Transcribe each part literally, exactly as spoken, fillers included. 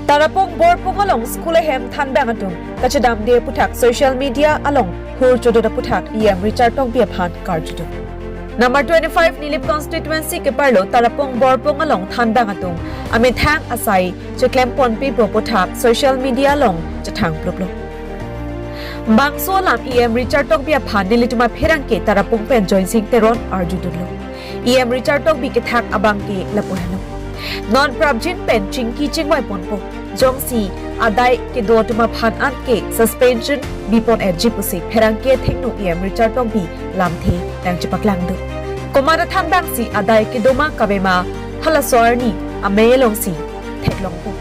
Tarapung Borpung along school ahem thanbang atum kachedamde aputhak social media along hur chodot aputhak E M Richard Tokbi aphan karjudun. Number twenty-five Nilip constituency keparlo Tarapung Borpung along thanbang atum amethang asai cheklem ponpipo aputhak social media along chethang pluplo. Bangso alam E M Richard Tokbi aphan nelitum apherangke Tarapung pen Joysing Teron arjudunlo. E M Richard Tokbi kethak abang ke lapu helo. Non prapjin pen chingki chingvai ponpo. Jongsi adai kedo atum aphan anke suspension bipon etji pusi pherangke athengno E M Richard Tokbi lamthe nangchepaklangdun. Komat athanbangsi adai kedo ma kave ma halaso arni amei alongsi theklongpo.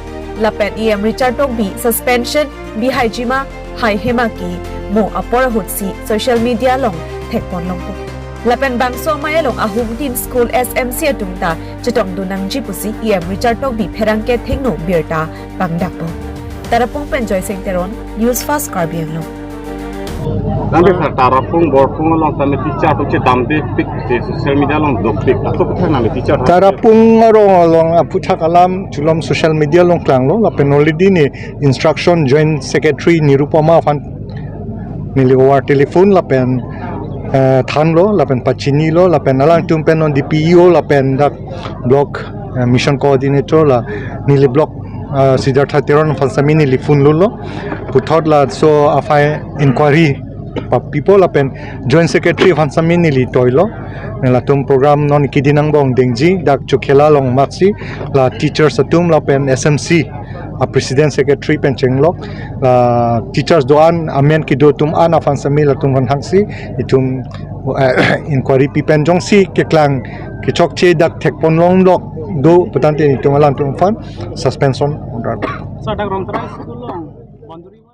Lapen E M Richard Tokbi suspension bihaiji ma haihema ke mo apor ahutsi social media along thekponlongpo. Lapen bangso amei along ahumtin school S M C atum ta chetongdun nangji pusi E M Richard Tokbi pherangke athengno birta pangdakpo. Tarapung pen Joysing Teron, News Fast Karbi Anglong. Tangte sir, Tarapung Borpung along tame teacher atum chedamde pik te social media along dopik. Laso aputhak nang teacher atum Tarapung arong along aputhak alam chulom social media along klanglo, lapen already ne instruction Joint Secretary Nirupama aphan neli over telephone lapen, eh, thanlo, lapen pachinilo, lapen alangtum pen non D P E O lapen dak block, eh, mission coordinator la neli block, eh, Siddhartha Teron aphan sami neli phone lolo. Puthot laso afai inquiry papipo lapen Joint Secretary aphan sami neli toilo. Latum program non kidi nangbong dengji dak Chokhela along maksi la teachers atum lapen S M C a president secretary pen chenglok la teachers do-an amen kedo atum an aphan sami latum aphan hangsi itum, eh, inquiry pi pen jongsi keklang kechokche dak thekponlonglok do putangte itum alangtum aphan suspension order. Sir, dak Rongtrai school along boundary wall.